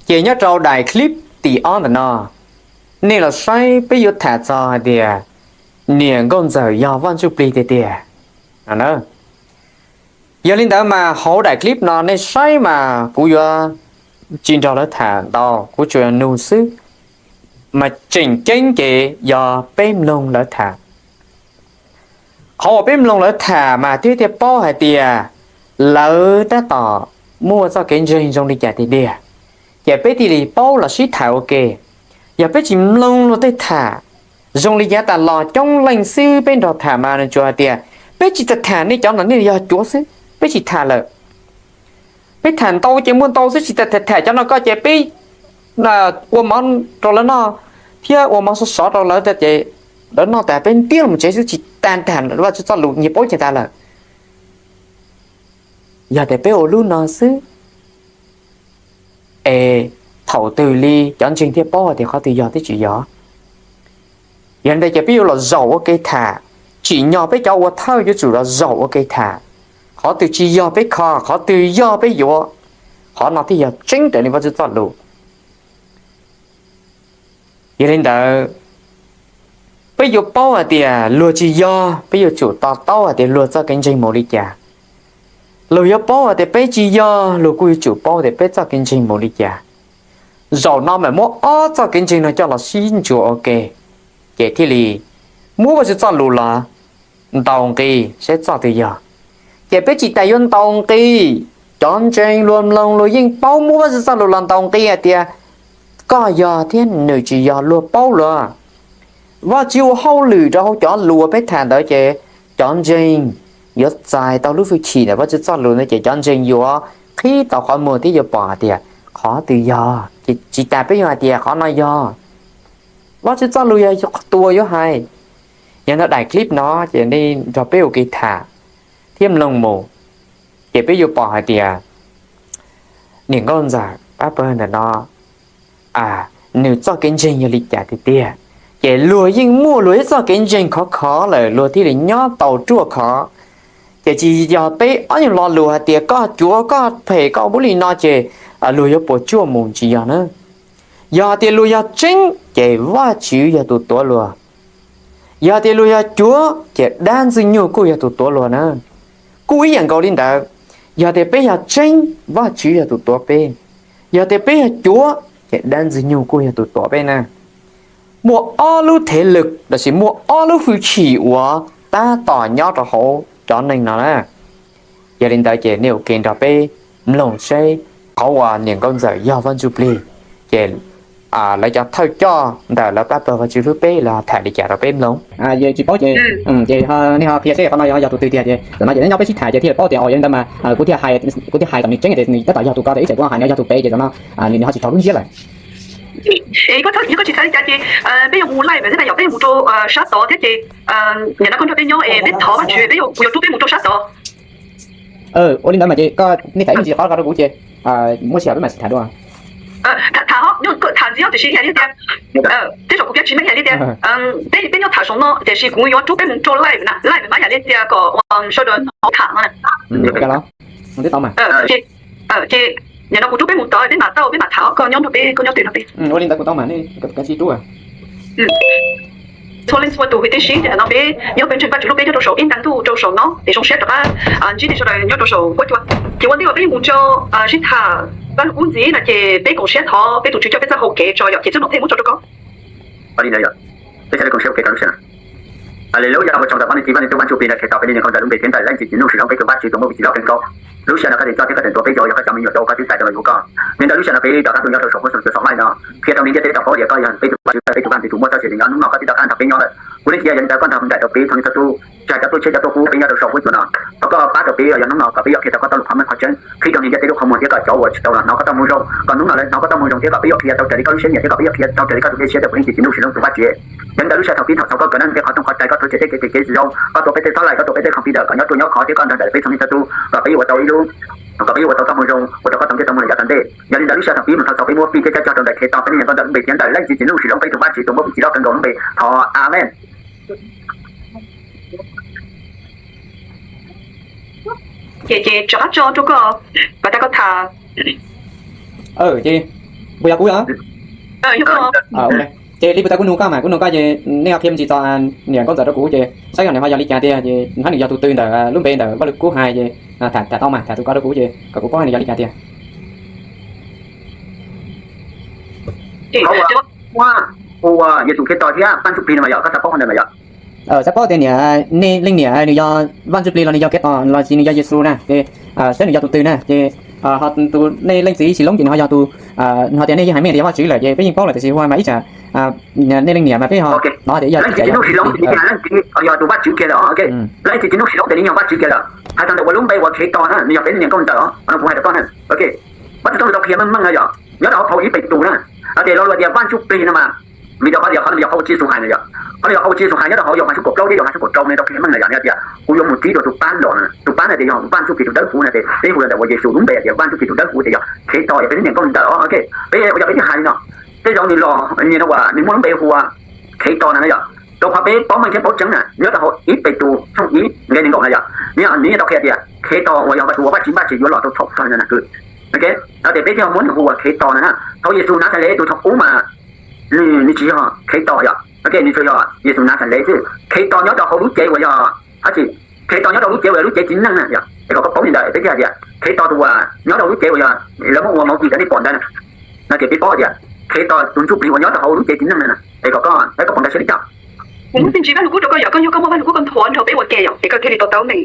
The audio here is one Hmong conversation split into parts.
Ces nyob rau daim clip tim ob ntawm no, nej los saib peb yuav tham txog hais tias niam nkauj ntxawm yog Vaj Ntsuj Plig tiag tiag. Yog li ntawd mas hauv daim clip no nej saib mas kuv yuav tsis nrog lawv tham ntau, kuv tsuas yog nug xwb, mas tseem ceeb ces yog peb mloog lawv tham. Qhov uas peb mloog lawv tham mas thiaj thiaj paub hais tias lawv tab tom muaj txoj kev ntseeg zoo li cas tiag tiag. Ces peb thiaj li paub los sib tham ua ke. Yog peb tsis mloog luag tej tham, zoo li yav tas los coob leej xwb peb nrog tham mas nws tsuas hais tias peb tsis tham tham nej cov no, nej yog cuav xwb peb tsis tham lawm. Peb tham ntau ces muaj ntau xwb, tsis tham tham cov no koj ces peb ua mov rau lawv noj thiab ua mov sov sov rau lawv ces lawv noj tas peb ntiab los tsev xwb, tsis tas tham Vajtswv txoj lus nyias paub ces tas lawm. Yog tias peb ua lub no xwb es thaum twg li cov ntseeg thiaj paub hais tias qhov twg yog thiab tsis yog? Yog li ntawd ces peb yuav los zaum ua ke tham, tsim nyog peb cov ua thawj yuav tsum los zaum ua ke tham. Qhov twg tsis yog peb kho, qhov twg yog peb yuav, qhov no thiaj yog tseeb raws li Vajtswv txoj lus. Yog li ntawd, peb yuav paub hais tias luag tsis yog, peb yuav tsum to taub hais tias luag txoj kev ntseeg mus li cas. Luag yuav paub hais tias peb tsis yog, luag kuj yuav tsum paub tias peb txoj kev ntseeg mus li cas. Zaum no mam muab ob txoj kev ntseeg no coj los sib ntsuas ua ke, ces thiaj li muab Vajtswv txoj lus los ntaus nqi saib txoj twg yog. Ces peb tsis tas yuav ntaus nqi, cov ntseeg luag mloog luag yeej paub, muab Vajtswv txoj lus los ntaus nqi hais tias koj yog thiab nws tsis yog, luag paub luag. Vajtswv ua hauj lwm rau hauv cov lus uas peb tham ntawd ces cov ntseeg yuav txais tau lub hwj chim ntawm Vajtswv txoj lus ntawd ces cov ntseeg yuav qhib tau qhov muag thiab yuav pom hais tias qhov twg yog, ces tsis tas peb yuav hais tias qhov no yog. Vajtswv txoj lus yog tus uas yuav hais. Yog ntawd daim clip no ces nej nrog peb ua ke tham thiab mloog mus, ces peb yuav pom hais tias niam nkauj ntxawm pab pawg ntawm no nws txoj kev ntseeg yog li cas tiag tiag. Ces luag yeej muaj luag ib txoj kev ntseeg khov khov lawm luag thiaj li nyob tau ruaj khov. Ces tsis yog peb ob nyuag lo lus hais tias koj cuav koj phem koj ua li no ces luag yuav puas tsuaj mus, tsis yog na. Yog hais tias luag yog tseeb ces Vajtswv yog tus tuav luag. Yog hais tias luag yog cuav ces dab ntxwg nyoog kuj yog tus tuav luag na. Kuj ib yam nkaus li ntawd, yog tias peb yog tseeb Vajtswv yog tus tuav peb, yog tias peb yog cuav ces dab ntxwg nyoog kuj yog tus tuav peb na. Muaj ob lub thev lwm lossis muaj ob lub hwj chim uas tab tom nyob rau hauv cov neeg no na. Yog li ntawd ces nej ua ke nrog peb mloog seb qhov uas niam nkauj ntxawm yog Vaj Ntsuj Plig, ces lawv cov thawj coj ntawm lawv pab pawg Vajtswv hlub peb lawv tham li cas rau peb mloog. Tsis paub ces, ces nej ho qhia seb qhov no yog tus twg tiag ces tam no ces neb nyob peb sib tham ces thiaj li paub tias, o, yog li ntawd mas kuv thiaj hais, kuv thiaj hais kom nws tseeb tias nws tab tom yog tus ko, tab sis ib tsam kuv ho hais nws yog tus pem ces tam no nws ho tsis raug lub ntsiab lawm. Koj txhob, koj tsis txhais li cas ces peb yuav mus live xwb na, yog peb yuav mus rau sab tod thiab ces nim no koj nrog peb nyob es peb thov Vajtswv, peb yuav, kuv yuav rub peb mus rau sab tod. Ua li ntawd mas ces koj nej tham ib ntsis qhov ko rau kuv ces muaj sij hawm peb mam sib tham dua. Tham, tham ntxiv tiam sis hais li tias, tej zaum kuv piav tsis meej hais li tias, peb, peb nyob tham saum no tiam sis kuv yuav rub peb mus rau live na, live mas yam li tias kom sawv daws tham no. Ces nim no kuv rub peb mus tod peb mam tau, peb mam tham, koj nyob nrog peb, koj nyob twg nrog peb. Ua li ntawd kuv tau mas, nej sib rub. Txhua leej txhua tus kwv tij sib, ces nim no peb nyob pawg ntseeg Vajtswv hlub peb nyob rau saum ib nta ntuj rau saum no es zoo siab rov qab ntsib nej sawv daws nyob rau saum huab cua. Ces ua ntej uas peb yuav mus rau sib tham Vajluskub ntxiv no ces peb koom siab thov peb tus Tswv coj peb txoj hau kev tso yom, ces txoj nom tej muab tso rau koj. Peb sawv daws koom siab ua ke rau lub sij hawm no. Haleluya, ua tsaug ntawm Vajtswv Txiv, Vajtswv Ntsuj Plig, Khetos, peb niam nkauj ntawm lub npe thiab ntawm leej txiv txiv ntuj sim zoo peb tus Vajtswv tus muaj hwj chim loj kawg nkaus. Lub sij hawm no koj tseem coj thiab koj tseem tuav peb, yog koj cov me nyuam cov uas koj twb txais coj los yuav koj. Yog li ntawd lub sij hawm no peb rov qab tuaj nyob rau saum huab saum cua saum live no, qhia rau neeg ntiaj teb tau paub tias koj yog peb tus Vajtswv, peb tus vaj ntxwv tus muaj txoj sia ntawm no, hnub no koj twb rov qab nrog peb nyob lawm. Kuv leej txiv, yog li ntawd koj nrog nraim rau peb txhua tus, tsa cov tuaj tshiab cov tuaj kub peb nyob rau saum huab cua no. Thov koj pab rau peb, yog hnub no kom peb yuav qhia tau koj txoj lus qhov meej qhov tseeb, qhib rau neeg ntiaj teb lub qhov muag thiab kom cov uas tsis tau los hnov koj txoj moo zoo, kom hnub no lawv hnov koj txoj moo zoo thiab kom peb yuav qhia tau raws li koj lub siab nyiam thiab kom peb yuav qhia tau raws li koj tus dej siab, tus Vajtswv Ntsuj Plig Ntsuj Plig Ntsuj Plig Vajtswv. Yog li ntawd lub sij hawm thaum pib thaum xaus koj kawm neej ntiaj qhov rooj qhov rais, koj thov txhawb txhawb kev kev txwm zoo, koj tuav peb tej thab lais, koj tuav peb tej khamphis dawm kom nyob tuaj nyob khov thiab koj nrog nraim peb txhua leej txhua tus kom peb yuav ua tau ib lub, kom peb yuav ua tau txoj moo zoo ua rau koj tau ntiaj tau mus lawm yav tom ntej. Yog li ntawd lub sij hawm thaum pib mus thov txaus peb muab fij thiab coj rau ntawm Khetos, peb niam nkauj ntawm lub npe thiab ntawm leej txiv txiv ntuj sim zoo peb tus Vajtswv tus muaj hwj chim loj kawg nkaus lub npe thov, amees. Ces, ces rov qab tso rau koj, kom tag koj tham. Ces Puas yog kuv os? Ces li puas tau kuv nug koj mas, kuv nug koj ces nej ho qhia me ntsis txog niam nkauj ntxawm rau kuv ces saib yog nws ho yog li cas tiag, ces hnov nws yog tus twg ntawm lub npe ntawm Vaj Lwm Kub hais ces tham tau mas tham tus ko rau kuv ces kom kuv paub nws yog li cas tiag. Ua Yexus Khetos thiab Vaj Ntsuj Plig no mas yog koj xav paub qhov ntawd mas yog? Xav paub tias niam, nej leej niam nws yog Vaj Ntsuj Plig los nws yog Khetos los sis nws yog Yexus na, ces saib nws yog tus twg na, ces ho tus nej leej txiv Sis Loob ces nws ho yog tus, ho tias nej yeej hais meej tias yog Vajtswv lawm ces peb yeej paub lawm, tiam sis hu mas ib tsam nej leej niam mas peb ho hnov tias yog leej txiv Sis Loob, leej txiv Sis Loob tias nws yog Vaj Tswv kiag lawm, hais txog ntawm ua lub npe ua Khetos na, nws yog peb niam nkauj ntxawm os, no kuv hais rau koj na. Vajtswv txoj lus tau qhia meej meej no yog nyob rau hauv phau ib Petus na, tias lo lus tias Vaj Ntsuj Plig no mas vim rau qhov tias qhov no yog qhov uas Tswv Yexus hais na yog, qhov no yog qhov uas Tswv Yexus hais nyob rau hauv Yauhas tshooj kaum plaub thiab Yauhas tshooj kaum rau no tau qhia meej na yog, nws tias kuv yuav mus txib rau tus pab los, tus pab no tias yog Vaj Ntsuj Plig tus dawb huv na, ces peb hu los ntawm uas Yexus lub npe tias Vaj Ntsuj Plig tus dawb huv tias yog Khetos, yog peb niam nkauj ntxawm os, peb ua yog peb thiaj hais li no. Tej zaum nws los nws no uas nws muaj lub npe hu ua Khetos na no yog, rau qhov peb paub meej thiab paub tseeb na nyob rau hauv ib Petus tshooj ib nqe nees nkaum na yog, nws yeej tau qhia tias Khetos uas yog tus uas Vajtswv, Vajtswv yuav los rau thaum kawg no na. Ces peb thiaj muab nws hu ua Khetos na. Thaum Yexus Naxales tus thaum ub mas nws tsis yog Khetos yog, nws tsuas yog Yexus Naxales xwb. Khetos nyob rau hauv lub cev uas yog, Khetos nyob rau lub cev uas yog lub cev txiv neej na yog, es kom koj paub li ntawd peb thiaj tias Khetos tus uas nyob rau lub cev uas yog lawv muab ua mauv tis rau nej pom ntawd na, no ces peb paub tias Khetos tus ntsuj plig uas nyob rau hauv lub cev txiv neej na, es kom koj, es koj pom nkag siab li cas. Kuv muaj txiaj ntsig Vaj Lug Kub rau koj yog koj yog koj muaj Vaj Lug Kub koj nthuav nrog peb ua ke yog es koj thiaj li to taub meej.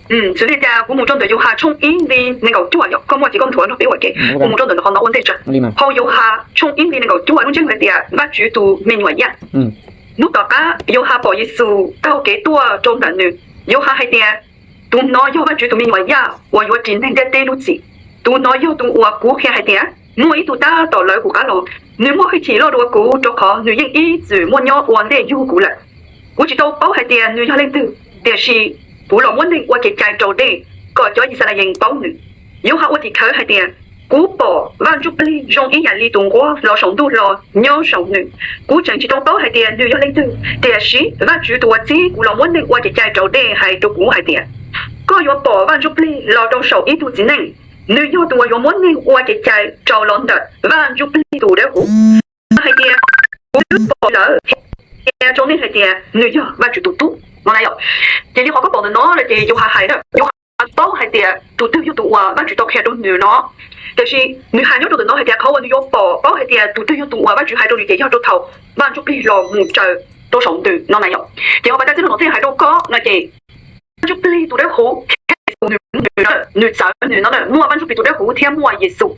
Xws li tias kuv mus rau ntawm Yauhas tshooj ib nqe nees nkaum cuaj yog koj muaj ces koj nthuav nrog peb ua ke. Kuv mus rau ntawm qhov no ua ntej tso. Hauv Yauhas tshooj ib nqe nees nkaum cuaj lub ntsiab hais tias Vajtswv tus me nyuam yaj. Hnub tom qab Yauhas pom Yexus taug kev tuaj rau ntawm nws, Yauhas hais tias, tus no yog Vajtswv tus me nyuam yaj uas yuav ris neeg ntiaj teb lub txim. Tus no yog tus uas kuv qhia hais tias muaj ib tug tab tom lawv kuv qab los, nws muaj hwj chim loj dua kuv rau qhov nws yeej ib txwm muaj nyob ua ntej yug kuv lawm. Kuv tsis tau paub hais tias nws yog leej twg, tiam sis kuv los muab neeg ua kev cai raus dej kom cov Yixalayees paub nws. Yauhas ua tim khawv hais tias, kuv pom Vaj Ntsujplig zoo ib yam li tus nquab los saum ntuj los nyob saum nws. Kuv tseem tsis tau paub hais tias nws yog leej twg, tiam sis Vajtswv tus uas txib kuv los muab neeg ua kev cai raus dej hais rau kuv hais tias, koj yuav pom Vaj Ntsujplig los rau saum ib tug txiv neej. Nws yog tus uas yuav muab neeg ua kev cai raus los ntawm Vaj Ntsujplig tus dawb huv. Hais tias, kuv twb pom lawm, qhia rau nej hais tias nws yog Vajtswv tus tub no na yom. Ces li qhov koj pom ntawm no ces Yauhas hais na, Yauhas paub hais tias tus twg yog tus uas Vajtswv tau qhia rau nws no. Tiam sis nws hais nyob rau ntawm no hais tias qhov uas nws yuav pom paub hais tias tus twg yog tus uas Vajtswv hais rau nws ces yog rau thaum Vaj Ntsujplig los mus tsaws rau saum ntws no na yom. Ces ho pas tas txij no thiaj hais rau koj no ces Vaj Ntsujplig tus dawb huv, nws, nws txawv nws no muaj Vaj Ntsujplig tus dawb huv thiab muaj Yexus.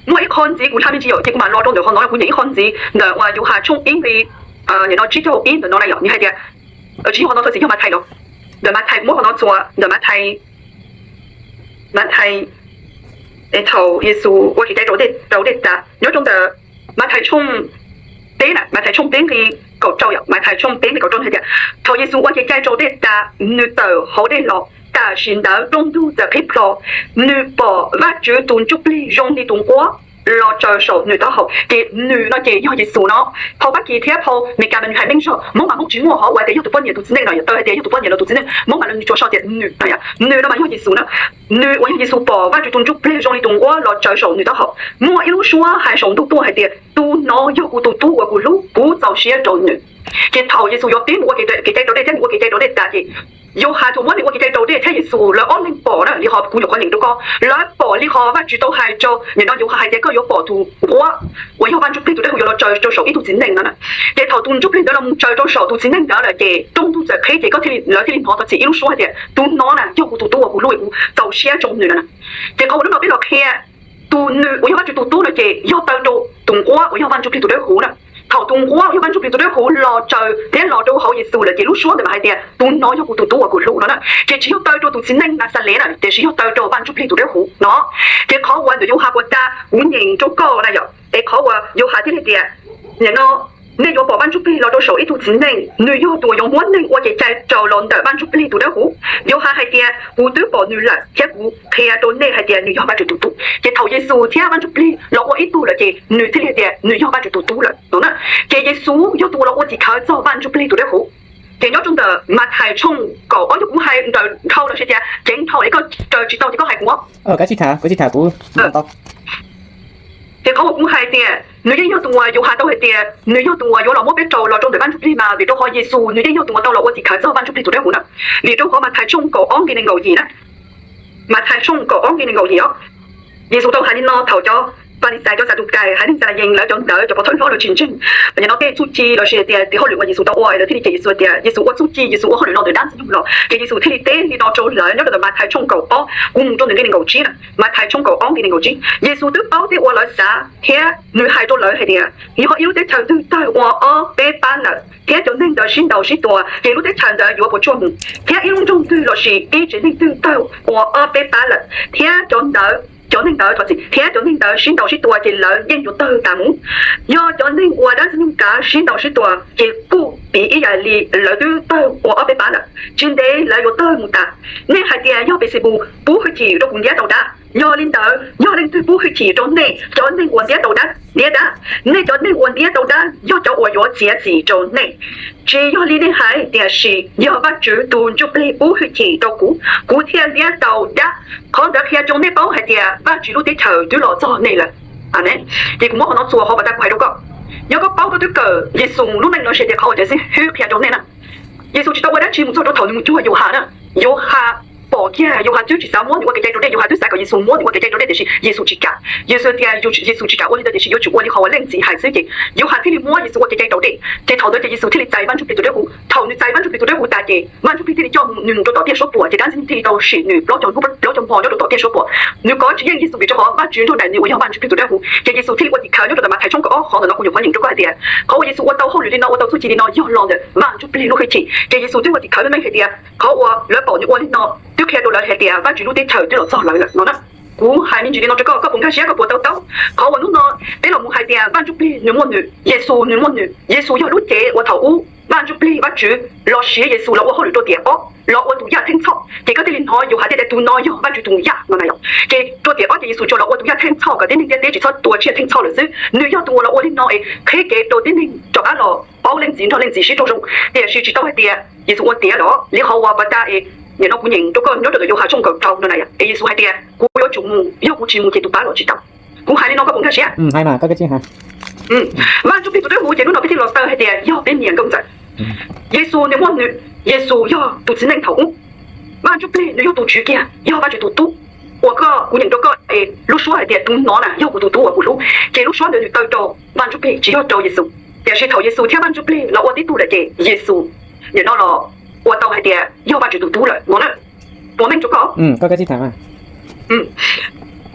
Muaj ib qho ntxiv kuv hla me ntsis yom, ces kuv mam los rau ntawm qhov no kuv nyeem ib qho ntxiv ntawm uas Yauhas tshooj ib nqe, nim no tsib caug ib ntawm no na yom, nws hais tias, tsib caug qhov no txog txiv yog Mathais los, ntawm Mathais muab qhov no txuas ntawm Mathais, Mathais, thaum Yexus ua kev cai raus dej tas nyob rau ntawm Mathais tshooj peb na, Mathais tshooj peb nqe kaum rau yom, Mathais tshooj peb nqe kaum rau hais tias, thaum Yexus ua kev cai raus dej tas nws tawm hauv dej los, tam sim ntawd rooj ntug txawm qhib plho, nws pom Vajtswv tus Ntsujplig zoo li tus nquab los tsaws saum nws taub hau. Ces nws no ces yog Yexus no. Phau Fab Kis thiab phau Meskas mas nws hais meej zog, Hmoob mas Hmoob tsis muaj hov uas tias yog tus poj niam tus txiv neej no, yog tau hais tias yog tus poj niam los tus txiv neej, Hmoob mas lawv tsuas sau tias nws no, nws no mas yog Yexus na. Nws uas yog Yexus pom Vajtswv tus Ntsujplig zoo li tus nquab los tsaws saum nws taub hau. Muaj ib lub suab hais saum ntuj tuaj hais tias, tus no yog kuv tus tub uas kuv hlub, kuv txaus siab rau nws. Ces thaum Yexus yuav pib mus ua kev cai raus dej thiab nws ua kev cai raus dej tas ces Yauhas tus muab nws ua kev cai raus dej thiab Yexus lawv ob leeg pom na, li qhov kuv nyuam qhuav nyeem rau koj, lawv pom li qhov Vajtswv tau hais rau, nim no Yauhas hais tias koj yuav pom tus nquab uas yog Vaj Ntsujplig tus dawb huv yuav los tsaws rau saum ib tug txiv neej no na. Ces thaum tus Ntsujplig ntawd los mus tsaws rau saum tus txiv neej ntawd lawm ces rooj ntug txawm qhib ces koj thiaj li, lawv thiaj li hnov txog txim ib lub suab hais tias tus no na yog kuv tus tub uas kuv hlub, kuv txaus siab rau nws no na. Ces qhov uas hnub no peb los qhia tus nws uas yog Vajtswv tus tub no ces yog taw rau tus nquab uas yog Vaj Ntsujplig tus dawb huv na. Thaum tus nquab uas yog Vaj Ntsujplig tus dawb huv los tsaws thiab los rau hauv Yexus lawm ces lub suab ntawd mas hais tias tus no yog kuv tus tub uas kuv hlub no na. Ces tsis yog taw rau tus txiv neej Naxales na, tiam sis yog taw rau Vaj Ntsujplig tus dawb huv no. Ces qhov uas ntawm Yauhas puas tas kuv nyeem rau koj na yom, es qhov uas Yauhas thiaj li tias, nim no nej yuav pom Vaj Ntsujplig los rau saum ib tug txiv neej, nws yog tus uas yuav muab neeg ua kev cai raus los ntawm Vaj Ntsujplig tus dawb huv. Yauhas hais tias kuv twb pom nws lawm thiab kuv qhia rau nej hais tias nws yog Vajtswv tus tub. Ces thaum Yexus thiab Vaj Ntsujplig los ua ib tug lawm ces nws thiaj li hais tias nws yog Vajtswv tus tub lawm no na. Ces Yexus yog tus uas los ua tim khawv txog Vaj Ntsujplig tus dawb huv. Ces nyob rau ntawm Mathais tshooj kaum ob, yog kuv hais nrawm dhau los sis tias ceev dhau es koj raws tsis tau ces koj hais kuv. Kav tsij tham, kav tsij tham kuv tau. Ces qhov uas kuv hais tias nws yeej yog tus uas yus hais tau hais tias nws yog tus uas yuav los muab peb rau los rau ntawm Vaj Ntsuj Plig mas vim rau qhov Yexus nws yeej yog tus uas tau los ua tim khawv txog Vaj Ntsuj Plig tus dawb huv na. Vim rau qhov Mathais tshooj kaum ob nqe nees nkaum yim na. Mathais tshooj kaum ob nqe nees nkaum yim os. Yexus tau hais li no thaum cov Falixais, cov Xatukais, haiv neeg Xalayees lawv cov ntawd cov pov thawj hlob lawv tsis ntseeg nim no tej txuj ci lossis hais tias tes hauj lwm uas Yexus tau ua, lawv thiaj li cem Yexus tias Yexus ua txuj ci, Yexus ua hauj lwm no ntawm dab ntxwg nyoog los. Ces Yexus thiaj li teb li no rau lawv nyob rau ntawm Mathais tshooj kaum ob, kuv mus rau ntawm nqe nees nkaum tsib na. Mathais tshooj kaum ob nqe nees nkaum tsib, Yexus twb paub tej uas lawv xav thiab nws hais rau lawv hais tias, yog ib lub teb chaws twg tawg ua ob peb pab lawm thiab cov neeg ntawd sib ntaus sib tua, ces lub teb chaws ntawd yuav puas tsuaj mus? Thiab ib lub nroog twg lossis ib tsev neeg twg tawg ua ob peb pab lawm thiab cov ntawd, cov neeg ntawd thov txim, thiab cov neeg ntawd sib ntaus sib tua ces lawv yeej yuav tawg tas mus. Yog cov neeg uas dab ntxwg nyoog kav sib ntaus sib tua ces kuj piv ib yam li lawv twb tawg ua ob peb pab lawm, tsis ntev lawv yuav tawg mus tas. Nej hais tias yog Pexebus pub hwj chim rau kuv ntiab tau dab. Yog li ntawd, yog leej twg pub hwj chim rau nej cov neeg uas ntiab tau dab, ntiab dab? Nej cov neeg uas ntiab tau dab yog cov uas yuav txiav txim rau nej. Tsis yog li nej hais, tiam sis yog Vajtswv tus Ntsuj Plig pub hwj chim rau kuv, kuv thiaj ntiab tau dab. Qhov ntawd qhia rau nej paub hais tias Vajtswv lub teb chaws twb los txog nej lawm. Amees. Ces kuv muab qhov no txuas qhov uas tas kuv hais rau koj. Yog koj paub koj twb kawm Yexus lub neej no seb tias qhov uas cov xib hwb qhia rau nej na. Yexus tsis tau ua dab tsi mus txog rau thaum nws mus cuag Yauhas na. Yauhas pom kiag, Yauhas twb tsis xav muab nws ua kev cai raus dej, Yauhas twb xav kom Yexus muab nws ua kev cai raus dej, tiam sis Yexus tsis kam. Yexus tias Yexus tsis kam ua li ntawd, tiam sis yuav tsum ua li qhov uas leej txiv hais xwb, ces Yauhas thiaj li muab Yexus ua kev cai raus dej. Ces thaum ntawd ces Yexus thiaj li txais Vaj Ntsuj Plig tus dawb huv. Thaum nws txais Vaj Ntsuj Plig tus dawb huv tas ces Vaj Ntsuj Plig thiaj li coj nws mus rau tom tiaj suab puam, ces dab ntxwg nyoog thiaj li tau sim nws plaub caug, plaub caug hmo nyob rau tom tiaj suab puam. Nws kov tsis yeej Yexus vim rau qhov Vajtswv nrog nraim nws uas yog Vaj Ntsuj Plig tus dawb huv. Ces Yexus thiaj li ua tim khawv nyob rau tom Mathais tshooj kaum ob, qhov ntawm no kuv nyuam qhuav nyeem rau koj hais tias qhov uas Yexus ua tau hauj lwm li no, ua tau txuj ci li no yog los ntawm Vaj Ntsuj Plig lub hwj chim. Ces Yexus twb ua tim khawv meej meej hais tias qhov uas lawv pom nws ua li no twb qhia rau lawv hais tias Vajtswv lub teb chaws twb los txog lawv lawm no na. Kuv hais me ntsis li no rau koj, koj puas nkag siab, koj puas to taub qhov uas hnub no peb los mus hais tias Vaj Ntsuj Plig nws muaj nws, Yexus nws muaj nws, Yexus yog lub cev uas thaum ub Vaj Ntsuj Plig Vajtswv los siv Yexus los ua hauj lwm rau tiam ob, los ua tus yaj theej txhoj. Ces koj thiaj li hnov Yauhas hais tias tus no yog Vajtswv tus yaj no na yom. Ces rau tiam ob ces Yexus tsuas los ua tus yaj theej txhoj kom tib neeg ntiaj teb tsis txhob tua tsiaj theej txhoj lawm xwb. Nws yog tus uas los ua li no es qhib kev rau tib neeg rov qab los paub leej txiv nrog leej txiv sib raug zoo. Tiam sis tsis tau hais tias Yexus ua tiav los li qhov uas pas tas es nim no kuv nyeem rau koj nyob rau ntawm Yauhas tshooj kaum rau no na yom, es Yexus hais tias kuv yuav tsum mus, yog kuv tsis mus ces tus pab los tsis tau. Kuv hais li no koj puas nkag siab? Vaj Ntsuj Plig tus dawb huv ces hnub no peb thiaj los taw hais tias yog peb niam nkauj ntxawm. Yexus nws muaj nws, Yexus yog tus txiv neej thaum ub. Vaj Ntsuj Plig nws yog tus tswv kiag, yog Vajtswv tus tub. Uas koj, kuv nyeem rau koj es lub suab hais tias tus no na yog kuv tus tub uas kuv hlub, ces lub suab ntawd nws taw rau Vaj Ntsuj Plig tsis yog rau Yexus. Tiam sis thaum Yexus thiab Vaj Ntsuj Plig los ua tib tug lawm ces Yexus nim no los ua tau hais tias yog Vajtswv tus tub lawm no na. Puas meej rau koj?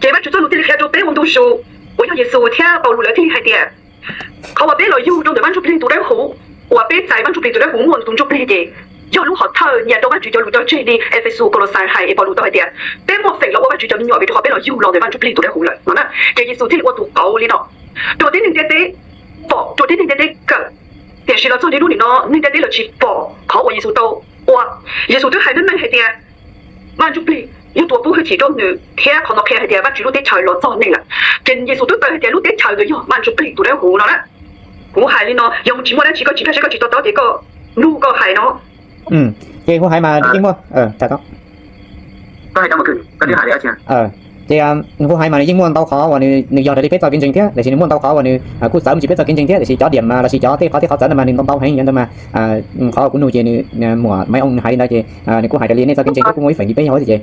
Ces Vajtswv txoj lus thiaj li qhia rau peb ua ntu zus uas yog Yexus thiab Paulus lawv thiaj li hais tias qhov uas peb los yug rau ntawm Vaj Ntsuj Plig tus dawb huv, uas peb txais Vaj Ntsuj Plig tus dawb huv muaj nws tus ntsuj plig ces yog lub hom thawj nyias rau Vajtswv cov lus cog tseg li Efexus, Kolosais hais es Paulus tau hais tias peb muaj feem los ua Vajtswv cov me nyuam vim rau qhov peb los yug los ntawm Vaj Ntsuj Plig tus dawb huv lawm no na. Ces Yexus thiaj li ua tus qauv li no rau tib neeg ntiaj teb pom, rau tib neeg ntiaj teb kawm. Tiam sis los txog li hnub nim no neeg ntiaj teb lawv tsis pom qhov uas Yexus tau ua. Yexus twb hais meej meej hais tias Vaj Ntsuj Plig yog tus uas pub hwj chim rau nws thiab qhov no qhia hais tias Vajtswv lub teb chaws los txog neeg lawm. Ces Yexus twb taw hais tias lub teb chaws ntawd yog Vaj Ntsuj Plig tus dawb huv no na. Kuv hais li no yog mus tsis muaj dab tsi koj tsis nkag siab koj tsis to taub ces koj nug koj hais no. Ces kuv hais mas yeej muaj, ces kuv hais mas nws yeej muaj ntau qhov uas nws yog raws li peb txoj kev ntseeg thiab, tiam sis nws muaj ntau qhov uas nws kuj txawv mus tsis peb txoj kev ntseeg thiab, tiam sis cov diam mas lossis cov tej qhov tej qhov txawv ntawd mas nws ntau ntau heev, yog ntawd mas qhov kuv nug ces nws muam Maiv Oo nws hais li ntawd ces nws kuj hais raws li nej txoj kev ntseeg thiab kuj muaj ib feem li peb yog ces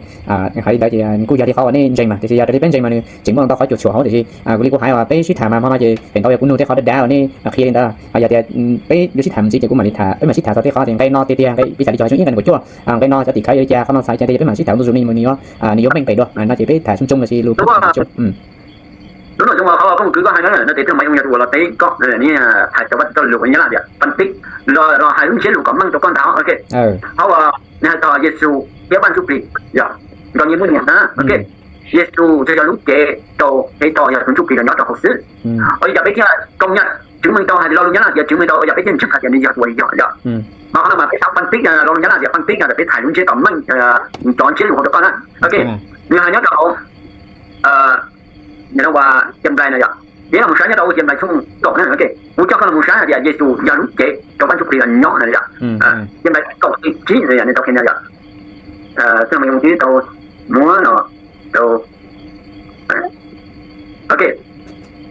hais li ntawd ces kuj yog li qhov uas nej ntseeg mas, tiam sis yog raws li peb ntseeg mas nws tseem muaj ntau qhov cuam tshuam hauv, tiam sis kuv li kuv hais uas peb sib tham mas hmo no ces feem ntau yog kuv nug tej qhov dav dav uas nej qhia li ntawd. Yog tias peb yuav sib tham ntxiv ces kuv mam li tham, peb mam sib tham txog tej qhov tias nqe no tiag tiag, nqe piv xam li cov xyoo ib nqe nees nkaum cuaj, nqe no cov tim khawv yog li cas, qhov no txhais li cas, ces peb mam sib tham ntu zus li mus nws yuav, nws yuav meej pem dua no ces peb tham tsoo tsoo lossis lus peb tham tsoo. Lub no zoo qhov koj mus kwv koj hais na, no ces twb Maiv Oo yog tus uas los teb koj, hais cov Vaj Tswv txoj lus uas Nyab Laj tias panh tij, los hais lub ntsiab lus kom meej rau koj ntag. Ok, qhov uas nws hais txog Yexus thiab Vaj Ntsuj Plig, yog nrog nyias muaj nyias na. Ok, Yexus tsuas yog lub cev rau peb tau yog tus Ntsuj Plig los nyob rau hauv xwb. Ua li cas peb thiaj công nhận, chứng minh tau hais tias lo lus Nyab Laj tias chứng minh tau, ua li cas peb thiaj ntseeg hais tias nws yog tus uas yog, yog. Mas qhov no mas peb xav panh tij, lo lus Nyab Laj tias panh tij no, peb txhais lub ntsiab kom meej cov ntsiab lus hauv rau koj na. Ok, nws hais nyob rau hauv Nws los ua Xias Nplais no yom. Peb los mus saib nyob rau Xias Nplais tshooj kaum na, ok. Kuv coj koj los mus saib hais tias Yexus yog lub cev rau Vaj Ntsuj Plig los nyob no yom. Xias Nplais kaum tsib no yom, nws tau qhia no yom. Tau muab no rau, ok.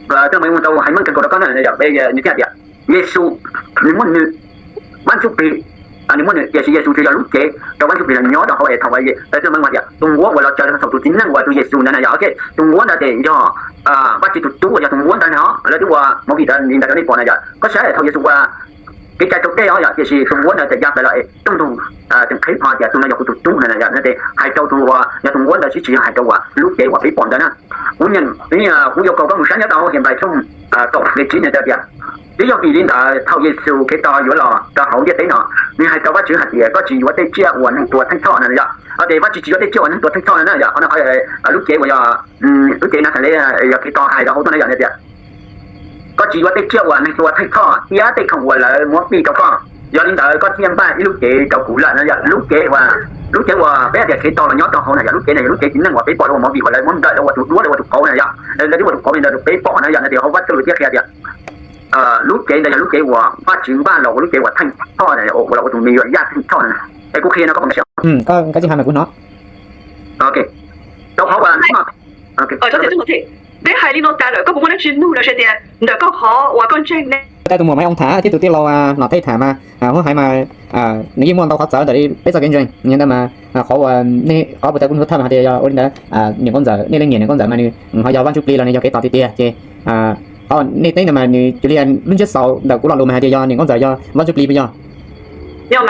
Txwj Laug Meej Vaj tau hais meej kawg nkaus rau koj na, yog nws thiaj tias Yexus nws muaj nws Vaj Ntsuj Plig, nws muaj nws, tiam sis Yexus tsis yog lub cev rau Vaj Ntsuj Plig los nyob rau hauv es thaum uas Txwj Laug Meej Vaj tias tus nquab uas los tsaws thaum tus txiv neej uas tus Yexus ntawd na yog, ok, tus nquab ntawd ces yog Vajtswv tus tub uas yog tus nquab ntawd na os, lawv twb ua movie ntawd li ntawd rau nej pom na yog. Koj saib thaum Yexus ua kev cai rau dej os yog, tiam sis tus nquab ntawd txawm ya plaws los es txooj ntug tseem qhib hlo tias tus no yog kuv tus tub na yog, ces hais rau tus uas yog tus nquab ntawd sib tsis yog hais rau uas lub cev uas peb pom ntawd na. Kuv, kuv yuav kom koj mus saib nyob rau hauv Henplais tshooj kaum nqe tsib no txawm tias, twb yog vim li ntawd thaum Yexus Khetos yuav los rau hauv ntiaj teb no, nws hais rau Vajtswv hais tias koj tsis yuav tej tsiaj uas neeg tua theej txhoj na yog, ces Vajtswv tsis yuav tej tsiaj uas neeg tua theej txhoj na yog, qhov no lub cev uas yog lub cev Naxales yog Khetos hais rau hauv tuaj na yog tias koj tsis yuav tej tsiaj uas neeg tua theej txhoj thiab tej khoom uas lawv muab pij rau koj, yog li ntawd koj thiaj npaj ib lub cev rau kuv lawm na yog. Lub cev uas, lub cev uas peb hais tias Khetos los nyob rau hauv na yog, lub cev no yog lub cev txiv neej uas peb pom ua movie uas lawv muab nplawm lawv ua tus duab lawv ua tus qauv na yog, lawv twb ua tus qauv li ntawd rau peb pom na yog, no tias hauv Vajtswv thiaj qhia tias lub cev ntawd yog lub cev uas Vajtswv npaj los ua lub cev uas theej txhoj uas los ua tus me nyuam yaj theej txhoj na. Es kuv qhia no koj puas nkag siab? Koj tsis hais mas kuv hnov. Ok, rau qhov uas peb hais li no tas lawm koj puas muaj dab tsi nug lawv tias ntawm koj qhov uas koj ntseeg ne? Tab tus muam Maiv Ooj tham thiab tus tij laug Nom Thej tham mas, huab hais mas nws yeej muaj ntau qhov txawv ntawm li peb txoj kev ntseeg. Yog ntawd mas qhov uas nej qhov puas tau kuv nug thawj mas hais tias yog ua li ntawd, niam nkauj ntxawm, nej leej niam niam nkauj ntxawm mas nws ho yog Vaj Ntsuj Plig los nws yog Khetos tiag tiag ces qhov nej teb ntawd mas nws cuag li lub ntsiab xaus ntawm kuv lo lus mas hais tias yog niam nkauj ntxawm yog Vaj Ntsuj Plig puas yog? Yog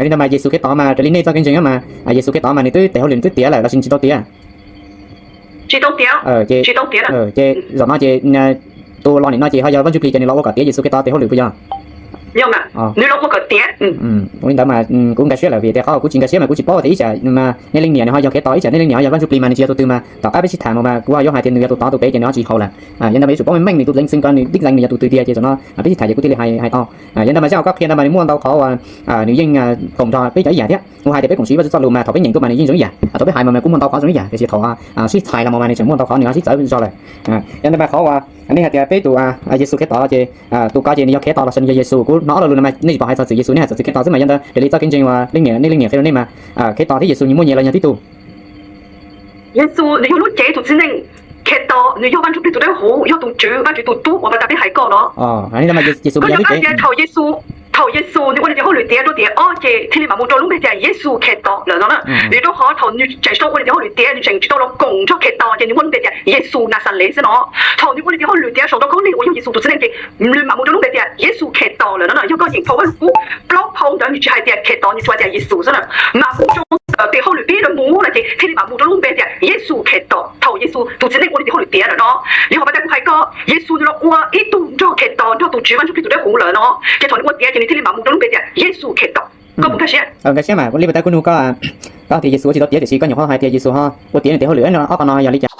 li ntawd mas Yexus Khetos mas raws li nej txoj kev ntseeg mas Yexus Khetos mas nws twb tes hauj lwm nws twb tiav lawm los sis tsis tau tiav? Tsis tau tiav. Ces zaum no ces tus los nim no ces ho yog Vaj Ntsuj Plig ces nws los ua kom tiav Yexus Khetos tes hauj lwm puas yog? Ua li ntawd mas kuv nkag siab lawm vim tias qhov kuv tsis nkag siab mas kuv tsis paub tias ib tsam mas nej leej niam nws ho yog Khetos ib tsam nej leej niam ho yog Vaj Ntsuj Plig mas nws tsis yog tus twg mas tom qab peb sib tham mus mas kuv ho yuav hais tias nws yog tus tod tus pem ces nws ho tsis haum lawm. Yog ntawd mas yuav tsum paub meej meej nws tus leej xeem ko nws tib leeg nws yog tus twg tiag ces zaum no peb sib tham ces kuv thiaj li hais hais tau. Yog ntawd mas zaj uas koj qhia ntawd mas nws muaj ntau qhov uas nws yeej koom nrog peb cov ib yam thiab. Kuv hais tias peb koom siv Vajtswv txoj lus mas thaum peb nyeem tuaj mas nws yeej zoo ib yam, thaum peb hais mas kuj muaj ntau qhov zoo ib yam tiam sis thaum sib tham los mas nws tseem muaj ntau qhov nws ho sib txawv zog lawm. Yog ntawd mas qhov uas nej hais tias peb tus Yexus Khetos ces tus ko ces nws yog Khetos los sis nws yog Yexus, kuv hnov lo lus no mas nej tsis pom hais txog txwm Yexus, nej hais txog txwm Khetos xwb mas yog ntawd raws li txoj kev ntseeg uas leej niam, nej leej niam qhia rau nej mas Khetos thiab Yexus nws muaj nyias los yog tib tug? Yexus nws yog lub cev tus txiv neej, Khetos nws yog Vaj Ntsuj Plig tus dawb huv, yog tus Tswv, Vajtswv tus tub uas pas tas peb hais koj no. Koj nco qab tias thaum Yexus, thaum Yexus nws ua nws tes hauj lwm tiav rau tiam ob ces thiaj li mam mus rau lub npe tias Yexus Khetos lawm no na. Vim rau qhov thaum nws tseem tsis tau ua nws tes hauj lwm tiav nws tseem tsis tau los koom nrog Khetos ces nws muaj lub npe tias Yexus Naxales xwb no. Thaum nws ua nws tes hauj lwm tiav saum ntoo khaub lig uas yog Yexus tus txiv neej ces nws mam mus rau lub npe tias Yexus Khetos lawm no na. Yog koj nyeem phau Vajluskub plaub phau ntawd nws tsis hais tias Khetos, nws tsuas hais tias Yexus xwb na. Mam mus rau ntawm tes hauj lwm pib rau mus no ces thiaj li mam mus rau lub npe tias Yexus Khetos thaum Yexus tus txiv neej ua nws tes hauj lwm tiav lawm no. Yog hais pas tas kuv hais koj, Yexus nws los ua ib tug nrog Khetos, nrog tus Tswv Vaj Ntsuj Plig tus dawb huv lawm no, ces thaum nws ua tiav ces nws thiaj li mam mus rau lub npe tias Yexus Khetos. Koj puas nkag siab? Nkag siab mas li pas tas kuv nug koj, koj tias Yexus ua tsis tau tiav tiam sis koj nyuam qhuav hais tias Yexus ho ua tiav nws tes hauj lwm no, ob qhov no yog li cas?